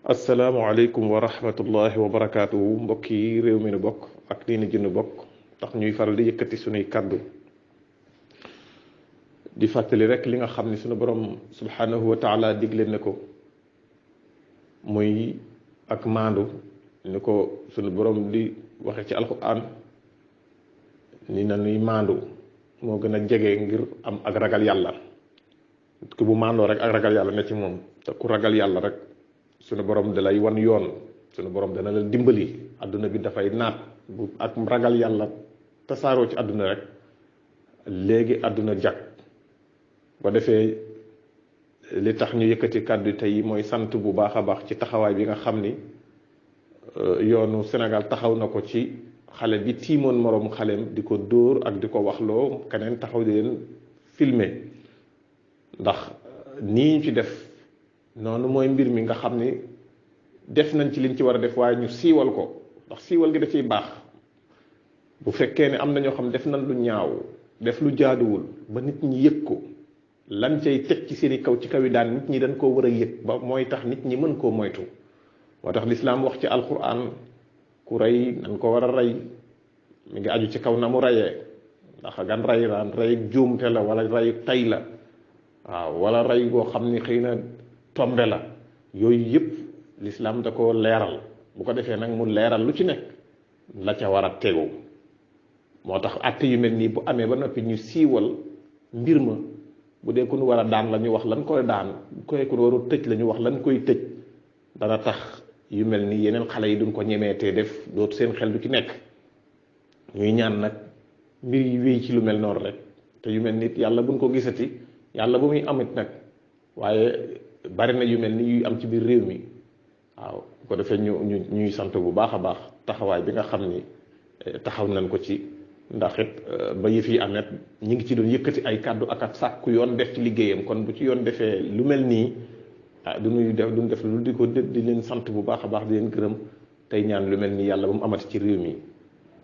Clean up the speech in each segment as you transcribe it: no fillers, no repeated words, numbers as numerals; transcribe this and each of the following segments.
asalaamualeykum wa rahmatullahi wa barakaatuhu mbokk yi réew mi nu bokk ak diina ji nu bokk tax ñuy faral di yëkkati sunuy kàddu di fàttali rek li nga xam ni sunu borom subhanahu wa taala digle ne ko muy ak maandu ni ko sunu borom di waxe ci alquran ni na nuy maandu moo gën a jege ngir am ak ragal yàlla ku bu maandoo rek ak ragal yàlla ne ci moom te ku ragal yàlla rek sunu borom da lay wan yoon sunu borom dana la dimbali àdduna bi dafay naat bu ak ragal yàlla tasaaroo ci àdduna rek léegi àdduna jag ba defee li tax ñu yëkkati kàddu tey mooy sant bu baax a baax ci taxawaay bi nga xam ni yoonu Sénégal taxaw na ko ci xale bi tiimoon moroom xaleem di ko dóor ak di ko waxloo keneen taxaw di leen filmer ndax nii ñu ci def noonu mooy mbir mi nga xam ni def nañ ci liñ ci war a def waaye ñu siiwal ko ndax siiwal gi da ciy baax bu fekkee ne am na ñoo xam def nañ lu ñaaw def lu jaaduwul ba nit ñi yëg ko lan cay teg ci seeni kaw ci kaw yi daan nit ñi dañ koo war a yëg ba mooy tax nit ñi mën koo moytu moo tax lislaam wax ci alquran ku rey nañ ko war a rey mi ngi aju ci kaw na mu reyee ndax gan rey raan rey juumte la wala rey tay la waaw wala rey boo xam ni xëy na tombe la yooyu yëpp lislaam da ko leeral bu ko defee nag mu leeral lu ci nekk la ca war a tegu moo tax àtte yu mel nii bu amee ba noppi ñu siiwal mbir ma bu dee ku nu war a daan la ñu wax lan koy daan bu koy ku waru tëj la ñu wax lan koy tëj dana tax yu mel ni yeneen xale yi duñ ko ñemeetee def dootu seen xel du ci nekk ñuy ñaan nag mbir yi wéy ci lu mel noonu rek te yu mel nit yàlla buñ ko gisati yàlla bu muy amit nag waaye bari na yu mel ni yuy am ci biir réew mi waaw bu ko defee ñuy sant bu baax a baax taxawaay bi nga xam ni taxaw nañ ko ci ndax it ba yëf yi amet ñi ngi ci doon yëkkati ay kàddu ak at sàkku yoon def ci liggéeyam kon bu ci yoon defee lu mel nii duñu def lu di ko di leen sant bu baax a baax di leen gërëm tey ñaan lu mel nii yàlla ba mu amati ci réew mi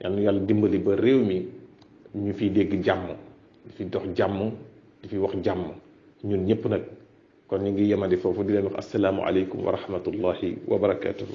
yàlla dimbali ba réew mi ñu fiy dégg jàmm di fi dox jàmm di fi wax jàmm ñun ñëpp nag kon ñu ngi yemandi foofu di leen wax asalaamualeykum wa rahmatullahi wa barakatuhu